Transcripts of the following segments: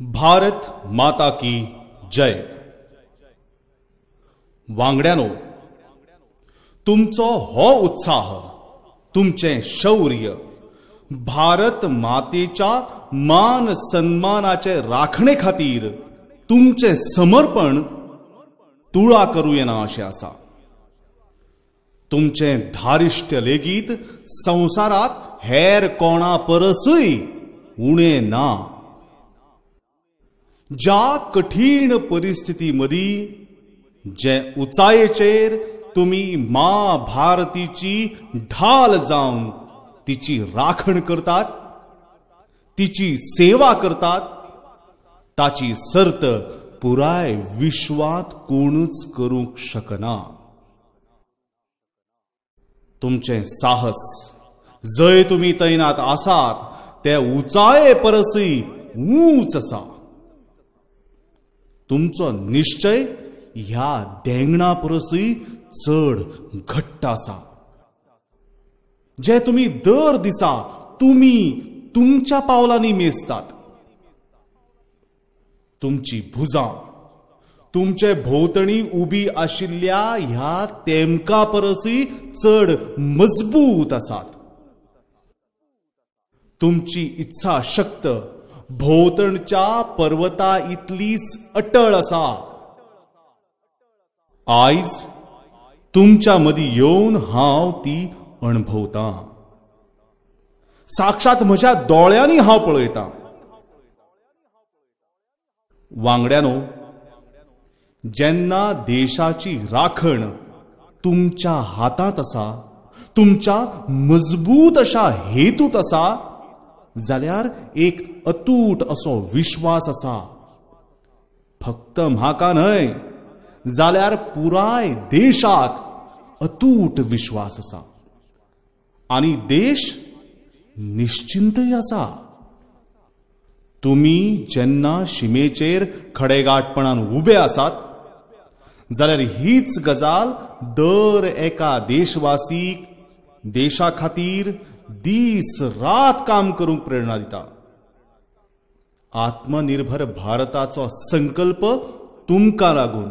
भारत माता की जय. वांगड्यानो, तुमचो हो उत्साह, तुमचें शौर्य भारत मातेच्या मान सन्मानाचे राखणे खातीर तुमचें समर्पण तुळा करूं येना अशें आसा. तुमचें धारिष्ट्य लेगीत संवसारांत हेर कोणा परसूय उणें ना. ज्या कठीण परिस्थिती मदीं जे उंचायेचेर तुमी मां भारतीची ढाल जावन तिची राखण करतात, तिची सेवा करतात, ताची सर्त पुराय विश्वांत कोणूच करूंक शकना. तुमचें साहस जंय तुमी तैनात आसात ते उंचाये परसूय ऊंच आसा. तुमचो निश्चय ह्या देंगणा परसूय चड घट्ट आसा. जे तुमी दर दिसा तुमी तुमच्या पावलांनी मेजतात. तुमची भुजां तुमचे भोंवतणी उबी आशिल्ल्या ह्या तेमका परसूय चड मजबूत आसात. तुमची इत्सा शक्त भोंवतणच्या पर्वता इतलीच अटळ आसा. आयज तुमच्या मदीं येवन हांव ती अणभवतां. साक्षात म्हज्या दोळ्यांनी हांव पळयतां. वांगड्यानो, जेन्ना देशाची राखण तुमच्या हातांत आसा, तुमच्या मजबूत अशा हेतूंत आसा, जाल्यार एक अतूट असो विश्वास आसा. फक्त म्हाका न्हय जाल्यार पुराय देशाक अतूट विश्वास आसा आनी देश निश्चिंतय आसा. तुमी जेन्ना शिमेचेर खडेगांठपणान उबे आसात जाल्यार हीच गजाल दर एका देशवासीक देशा खातीर दीस रात काम करूंक प्रेरणा दिता. आत्मनिर्भर भारताचो संकल्प तुमकां लागून,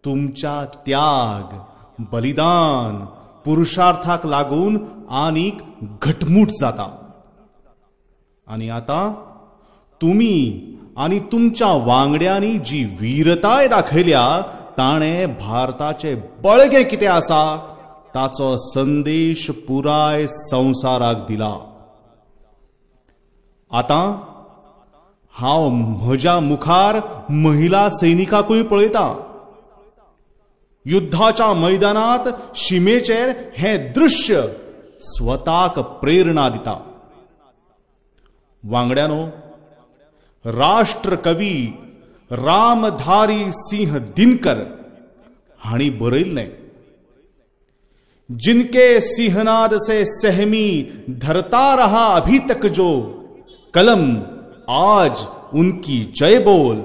तुमच्या त्याग, बलिदान, पुरुषार्थाक लागून आनीक घटमूट जाता. आनी आतां तुमी आनी तुमच्या वांगड्यांनी जी वीरताय दाखयल्या ताणें भारताचें बळगें कितें आसा ताचो संदेश पुराय संवसाराक दिला. आतां हांव म्हज्या मुखार महिला सैनिकाकूय पळयतां. युद्धाच्या मैदानांत शिमेचेर हें दृश्य स्वताक प्रेरणा दिता. वांगड्यानो, राष्ट्रकवी रामधारी सिंह दिनकर हांणी बरयल्लें, जिनके सिंहनाद से सहमी धरता रहा अभी तक जो कलम, आज उनकी जय बोल,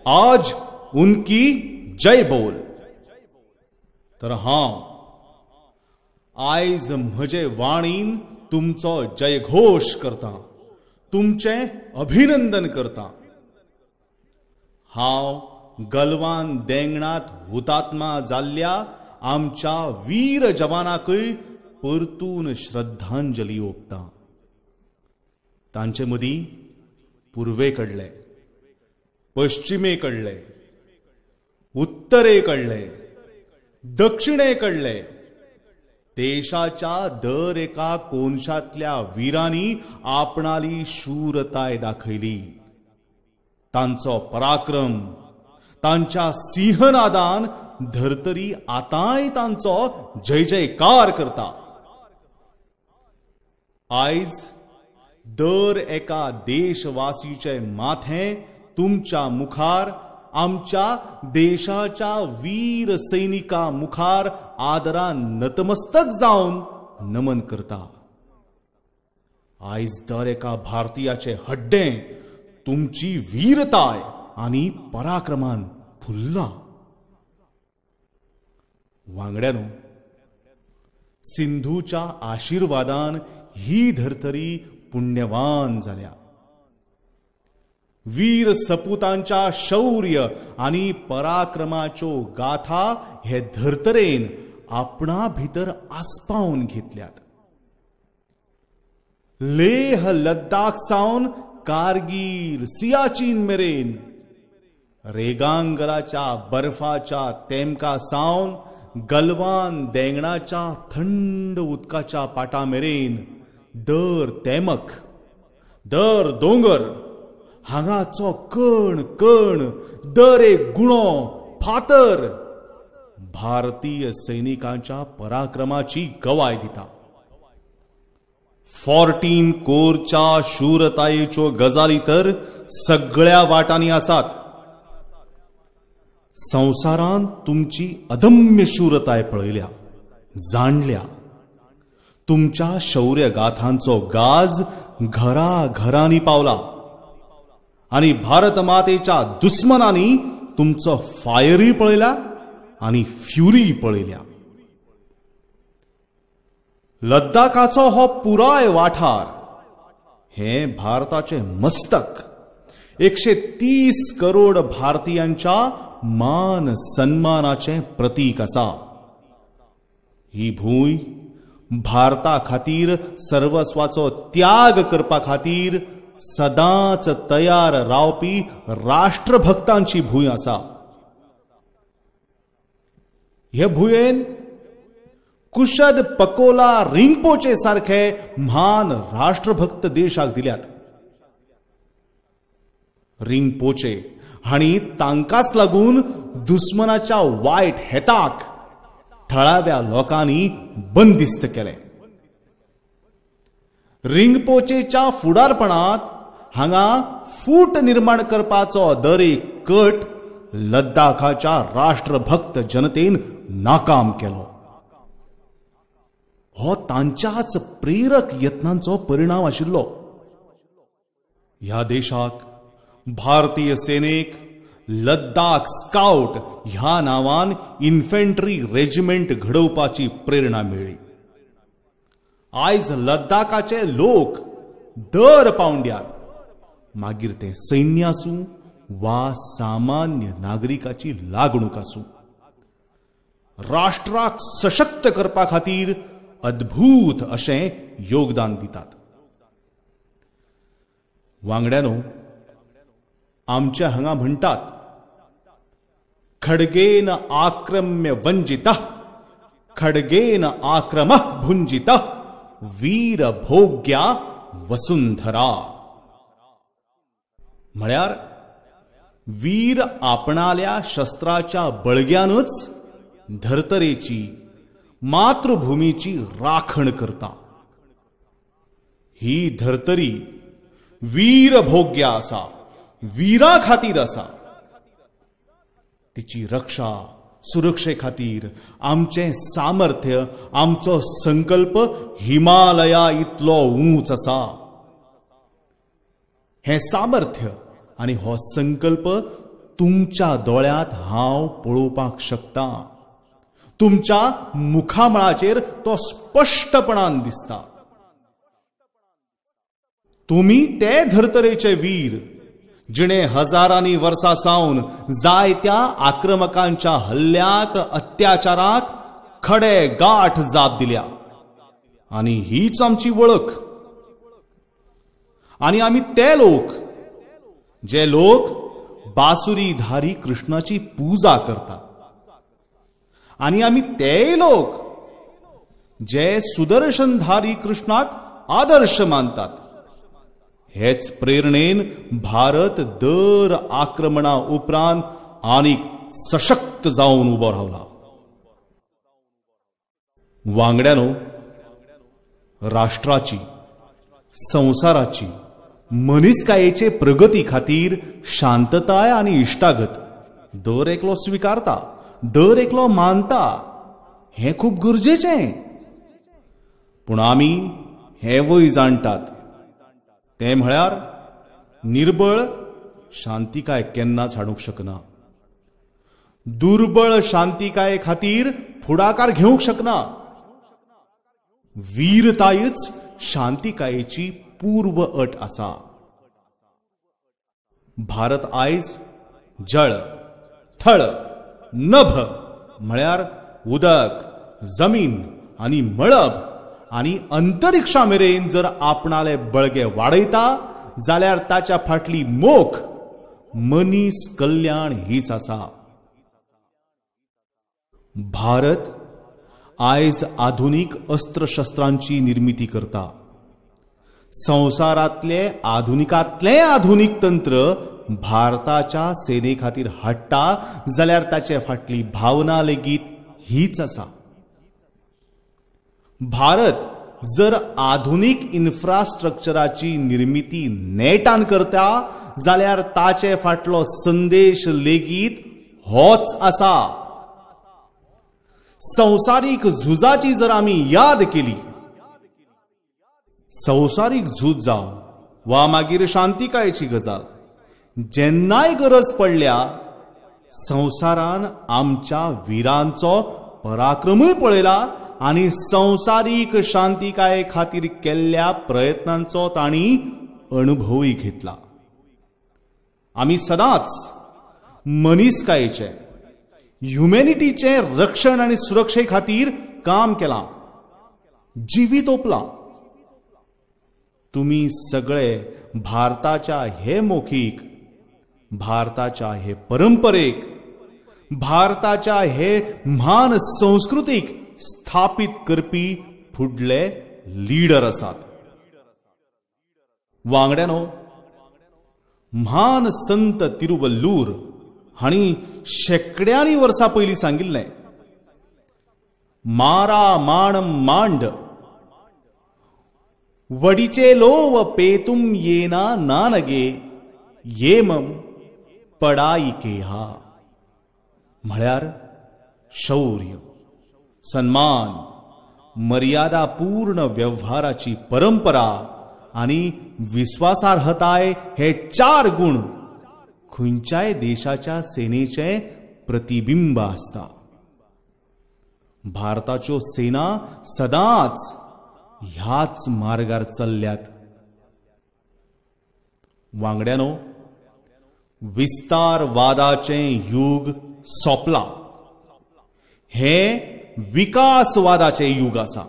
आज उनकी जय बोल. तर हांव आयज म्हजे वाणीन तुमचो जयघोष करता, तुमचें अभिनंदन करता. हांव गलवान देंगणांत हुतात्मा जाल्ल्या आमच्या वीर जवानाकूय परतून श्रद्धांजली ओंपता. तांचे मदीं पुर्वे कडले, पश्चिमे कडले, उत्तरे कडले, दक्षिणे कडले देशाच्या दर एका कोनशांतल्या विरांनी आपणाली शूरताय दाखयली. तांचो पराक्रम, तांच्या सिंहनादान धर्तरी आतांय तांचो जय जयकार करता. आयज दर एका देशवासीचे माथें तुमच्या मुखार, आमच्या देशाच्या वीर सैनिका मुखार आदरान नतमस्तक जावन नमन करता. आयज दर एका भारतीयाचे हड्डें तुमची वीरताय आनी पराक्रमान फुल्लां. वांगड्यानो, सिंधूच्या आशिर्वादान ही धर्तरी पुण्यवान जाल्या. वीर सपुतांच्या शौर्य आनी पराक्रमाच्यो गाथा हे धर्तरेन आपणा भितर आस्पावन घेतल्यात. लेह लद्दाख सावन कारगील सियाचीन मेरेन, रेगांगराच्या बर्फाच्या तेमका सावन गलवान देंगणाच्या थंड उदकाच्या पाटा मेरेन दर तेमक, दर दोंगर, हांगाचो कण कण, दर एक गुणो फातर भारतीय सैनिकांच्या पराक्रमाची गवाय दिता. 14 कोरच्या शूरतायेच्यो गजाली तर सगळ्या वाटांनी आसात. संवसारान तुमची अदम्य शूरताय पळयल्या, जाणल्या. तुमच्या शौर्यगाथांचो गाज घराघरांनी पावला आनी भारत मातेच्या दुस्मनांनी तुमचो फायरूय पळयला आनी फ्युरी पळयल्या. लद्दाखाचो हो पुराय वाठार हें भारताचें मस्तक 130 करोड भारतीयांच्या मान सन्मानाचें प्रतीक आसा. ही भूंय भारता खातीर सर्वस्वाचो त्याग करपा खातीर सदांच तयार रावपी राष्ट्रभक्तांची भूंय आसा. हे भुंयेन कुशद पकोला रिंगपोचे सारखे म्हान राष्ट्रभक्त देशाक दिल्यात. रिंगपोचे हांणी तांकांच लागून दुस्मनाच्या वायट हेताक थळाव्या लोकांनी बंदिस्त केले. रिंगपोचेच्या फुडारपणांत हांगा फूट निर्माण करपाचो दरेक कट लद्दाखाच्या राष्ट्रभक्त जनतेन नाकाम केलो. हो तांच्याच प्रेरक यत्नांचो परिणाम आशिल्लो. ह्या देशाक भारतीय सेनेक लद्दाख स्काउट ह्या नांवान इन्फेंट्री रेजिमेंट घडोवपाची प्रेरणा मेळ्ळी. आयज लद्दाखाचे लोक दर पावंड्यार, मागीर तें सैन्य आसूं वा सामान्य नागरिकाची लागणूक आसूं, राष्ट्राक सशक्त करपा खातीर अद्भूत अशें योगदान दितात. वांगड्यानो, आमच्या हांगा म्हणटात, खडगेन आक्रम्य वंजिता खडगेन आक्रम भुंजिता वीर भोग्या वसुंधरा. म्हळ्यार वीर आपणाल्या शस्त्राच्या बळग्यानच धर्तरेची मातृभूमीची राखण करता. ही धर्तरी वीर भोग्या आसा, वीरा खातीर आसा. तिची रक्षा सुरक्षे खातीर आमचें सामर्थ्य, आमचो संकल्प हिमालया इतलो ऊंच आसा. हें सामर्थ्य आनी हो संकल्प तुमच्या दोळ्यांत हांव पळोवपाक शकता. तुमच्या मुखामळाचेर तो स्पश्टपणान दिसता. तुमी ते धर्तरेचे वीर जिणे हजारांनी वर्सां सावन जायत्या आक्रमकांच्या हल्ल्याक, अत्याचाराक खडे गाठ जाप दिल्या आनी हीच आमची वळख. आनी आमी ते लोक जे लोक बासुरीधारी कृष्णाची पूजा करतात. आनी आमी तेय लोक जे सुदर्शनधारी कृष्णाक आदर्श मानतात. हेच प्रेरणेन भारत दर आक्रमणा उपरांत आनीक सशक्त जावन उबो रावला. वांगड्यानो, राष्ट्राची, संवसाराची, मनीसकायेचे प्रगती खातीर शांतताय आनी इश्टागत दर एकलो स्विकारता, दर एकलो मानता, हें खूब गरजेचें. पूण आमी हेंवूय जाणटात, तें म्हळ्यार निर्बळ शांतिकाय केन्नाच हाडूंक शकना, दुर्बळ शांतिकाये खातीर फुडाकार घेवंक शकना. वीरतायच शांतिकायेची पूर्व अट आसा. भारत आयज जळ, थळ, नभ म्हळ्यार उदक, जमीन आनी मळब आनी अंतरिक्षा मेरेन जर आपणाले बळगे वाडयता जाल्यार ताच्या फाटली मोख मनीस कल्याण हीच आसा. भारत आयज आधुनीक अस्त्रशस्त्रांची निर्मिती करता. संवसारांतले आधुनिकांतले आधुनीक तंत्र भारताच्या सेने खातीर हाडटा जाल्यार ताचे फाटली भावना लेगीत हीच आसा. भारत जर आधुनीक इन्फ्रास्ट्रक्चराची निर्मिती नेटान करता जाल्यार ताचे फाटलो संदेश लेगीत होच आसा. संवसारीक झुजाची जर आमी याद केली, संवसारीक झूज जावं वा मागीर शांतिकायेची गजाल, जेन्नाय गरज पडल्या संवसारान आमच्या विरांचो पराक्रमूय पळयला आनी संवसारीक शांतिकाये खातीर केल्ल्या प्रयत्नांचो तांणी अणभवूय घेतला. आमी सदांच मनीसकायेचे, ह्युमॅनिटीचे रक्षण आनी सुरक्षे खातीर काम केलां, जिवीत ओंपलां. तुमी सगळे भारताच्या हे मोखीक, भारताच्या हे परंपरेक, भारताच्या हे म्हान संस्कृतीक स्थापीत करपी फुडले लिडर आसात. वांगड्यानो, म्हान संत तिरुवल्लूर हांणी शेंकड्यांनी वर्सां पयलीं सांगिल्लें, मारा माण मांड वडिचे लोव पेतुम येना नानगे येमम पडायिकेहा. म्हळ्यार शौर्य, सन्मान, मर्यादापूर्ण वेव्हाराची परंपरा आनी विस्वासार्हताय हे चार गुण खंयच्याय देशाच्या सेनेचे प्रतिबिंब आसता. भारताच्यो सेना सदांच ह्याच मार्गार चल्ल्यात. वांगड्यानो, विस्तारवादाचें युग सोंपलां. हें विकासवादाचें युग आसा.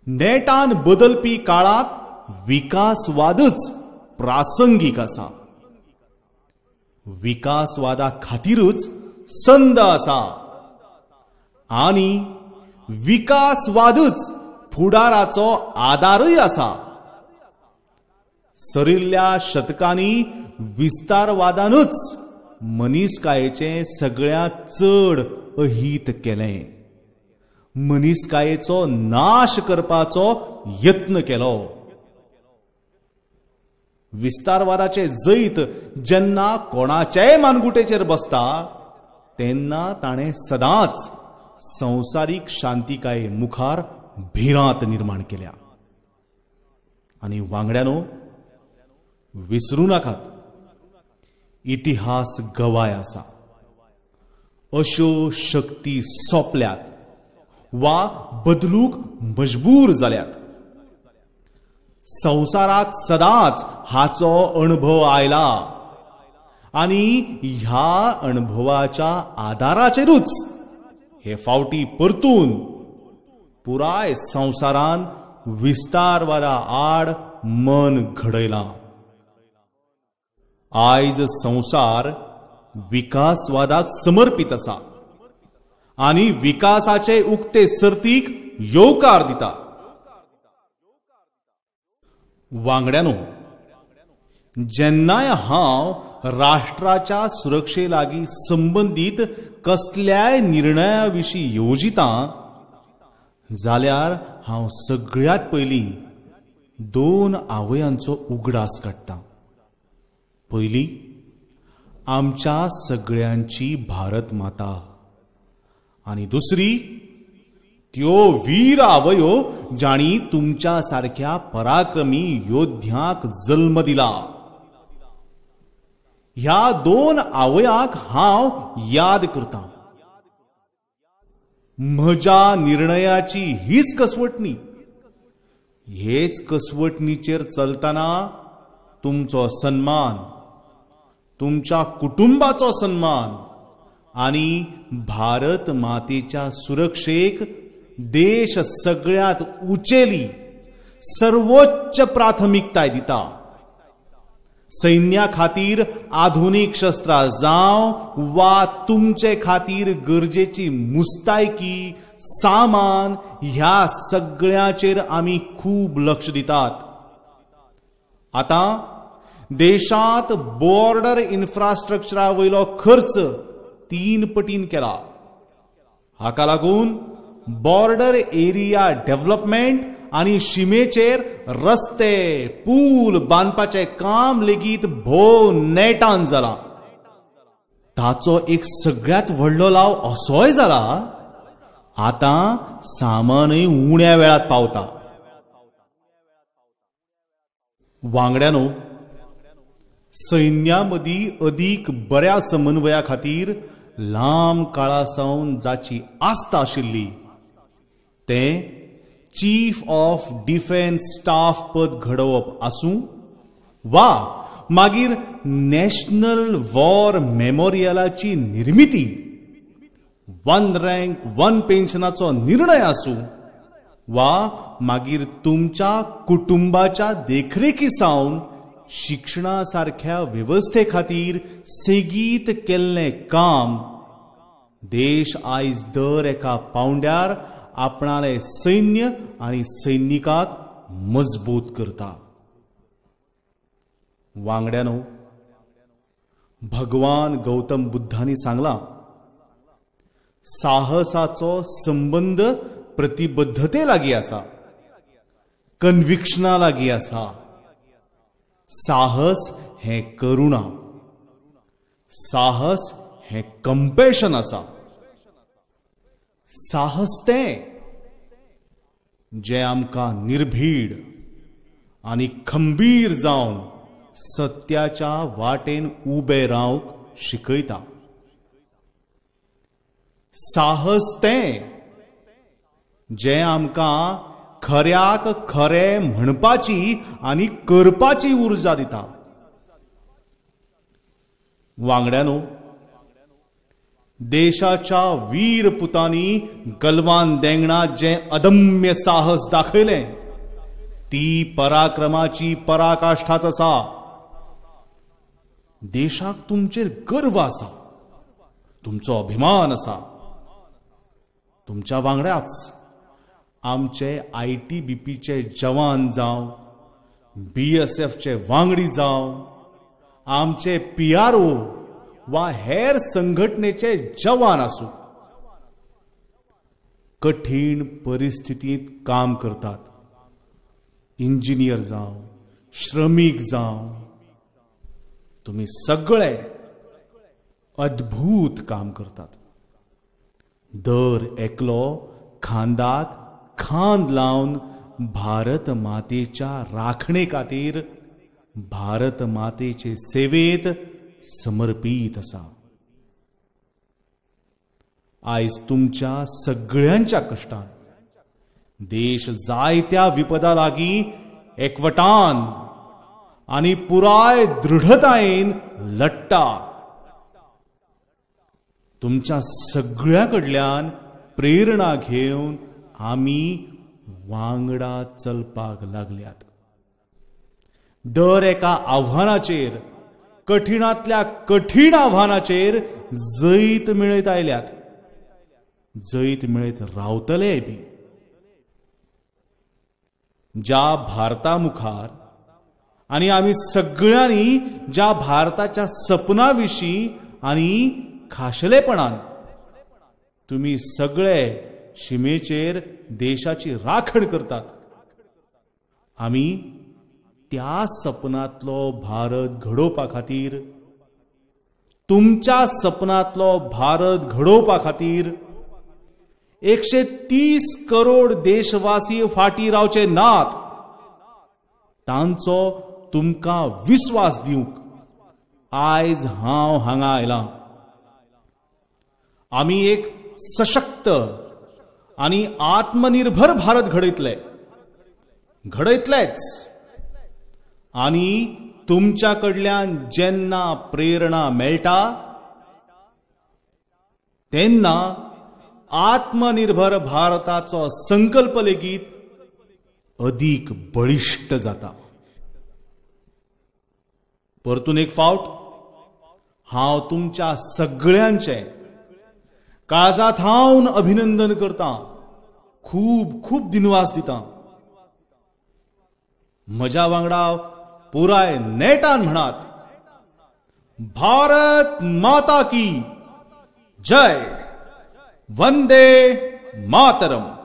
नेटान बदलपी काळांत विकासवादच प्रासंगीक आसा. विकासवादा खातीरूच संद आसा आनी विकासवादच फुडाराचो आदारूय आसा. सरिल्ल्या शतकांनी विस्तारवादानूच मनीसकायेचें सगळ्यांत चड अहीत केलें, मनीसकायेचो नाश करपाचो यत्न केलो. विस्तारवादाचें जैत जेन्ना कोणाच्याय मानगुटेचेर बसता तेन्ना ताणें सदांच संवसारीक शांतिकाये मुखार भिरांत निर्माण केल्या. आनी वांगड्यानो, विसरूं नाकात, इतिहास गवाय आसा. अश्यो शक्ती सोंपल्यात वा बदलूंक मजबूर जाल्यात. संवसाराक सदांच हाचो अणभव आयला आनी ह्या अणभवाच्या आदाराचेरूच हे फावटी परतून पुराय संवसारान विस्तारवादा आड मन घडयलां. आयज संवसार विकासवादाक समर्पित आसा आनी विकासाचे उक्ते सर्तीक येवकार दिता. वांगड्यानो, जेन्नाय हांव राष्ट्राच्या सुरक्षे लागीं संबंदीत कसल्याय निर्णया विशीं येवजितां जाल्यार हांव सगळ्यांत पयलीं दोन आवयांचो उगडास काडटां. पयली आमच्या सगळ्यांची भारत माता आनी दुसरी त्यो वीर आवयो जांणी तुमच्या सारक्या पराक्रमी योद्ध्यांक जल्म दिला. ह्या दोन आवयांक हांव याद करतां. म्हज्या निर्णयाची हीच कसवटणी, हेच कसवटणीचेर चलतना तुमचो सन्मान, तुमच्या कुटुंबाचो सन्मान आनी भारत मातेच्या सुरक्षेक देश सगळ्यांत उंचेली सर्वोच्च प्राथमिकताय दिता। सैन्या खातीर आधुनीक शस्त्रां जावं वा तुमचे खातीर गरजेची मुस्तायकी सामान ह्या सगळ्यांचेर आमी खूब लक्ष दितात। आतां देशांत बॉर्डर इन्फ्रास्ट्रक्चरा वयलो खर्च 3 पटीन केला। हाका लागून बॉर्डर एरिया डेव्हलपमेंट आनी शिमेचेर रस्ते पूल बांदपाचें काम लेगीत भोव नेटान जालां। ताचो एक सगळ्यांत व्हडलो लाव असोय जाला, आतां सामानय उण्या वेळात पावता। वांगड्यानो, सैन्या मदीं अदीक बऱ्या समन्वया खातीर लांब काळा सावन जाची आस्था आशिल्ली तें चीफ ऑफ डिफेन्स स्टाफ पद घडोवप आसूं वा मागीर नॅशनल वॉर मेमोरियलाची निर्मिती, वन रँक वन पेन्शनाचो निर्णय आसूं वा मागीर तुमच्या कुटुंबाच्या देखरेखी सावन शिक्षणा सारख्या वेवस्थे खातीर सेगीत केल्लें काम, देश आयज दर एका पावंड्यार आपणाले सैन्य आनी सैनिकाक मजबूत करता। वांगड्यानो, भगवान गौतम बुद्धांनी सांगलां, साहसाचो संबंद प्रतिबद्धते लागीं आसा, कन्विक्शना लागीं आसा। साहस हें करुणा, साहस हें कंपॅशन आसा। साहस तें जें आमकां निर्भीड आनी खंबीर जावन सत्याच्या वाटेन उबें रावंक शिकयता। साहस तें जें आमकां खऱ्याक खरें म्हणपाची आनी करपाची उर्जा दिता। वांगड्यानो, देशाच्या वीर पुतांनी गलवान देंगणात जें अदम्य साहस दाखयलें ती पराक्रमाची पराकाष्ठाच आसा। देशाक तुमचेर गर्व आसा, तुमचो अभिमान आसा। तुमच्या वांगडाच आमचे ITBPचे जवान जावं, BSFचे वांगडी जावं, आमचे PRO वा हेर संघटनेचे जवान आसूं, कठीण परिस्थितींत काम करतात। इंजिनियर जावं, श्रमीक जावं, तुमी सगळे अद्भूत काम करतात। दर एकलो खांदाक खांद लावन भारत मातेच्या राखणे खातीर भारत मातेचे सेवेत समर्पीत आसा। आयज तुमच्या सगळ्यांच्या कश्टान देश जायत्या विपदा लागीं एकवटान आनी पुराय दृढतायेन लढटा। तुमच्या सगळ्यां कडल्यान प्रेरणा घेवन आमी वांगडा चलपाक लागल्यात। दर एका आव्हानाचेर, कठिणांतल्या कठीण आव्हानाचेर जैत मेळयत आयल्यात, जैत मेळयत रावतलेय बी। ज्या भारता मुखार आनी आमी सगळ्यांनी ज्या भारताच्या सपना विशीं आनी खाशेलेपणान तुमी सगळे शिमेचेर देशाची राखण करतात, आमी त्या सपनांतलो भारत घडोवपा खातीर, तुमच्या सपनांतलो भारत घडोवपा खातीर 130 करोड देशवासी फाटीं रावचे नात, तांचो तुमकां विस्वास दिवंक आयज हांव हांगा आयलां। आमी एक सशक्त आनी आत्मनिर्भर भारत घडयतले, घडयतलेच आनी तुमच्या कडल्यान जेन्ना प्रेरणा मेळटा तेन्ना आत्मनिर्भर भारताचो संकल्प लेगीत अदीक बळिश्ट जाता. परतून एक फावट हांव तुमच्या सगळ्यांचे काळजा थावन अभिनंदन करता, खूब खूब दिनवास दिता. म्हज्या वांगडा पुराय नेटान म्हणात, भारत माता की जय, वंदे मातरम.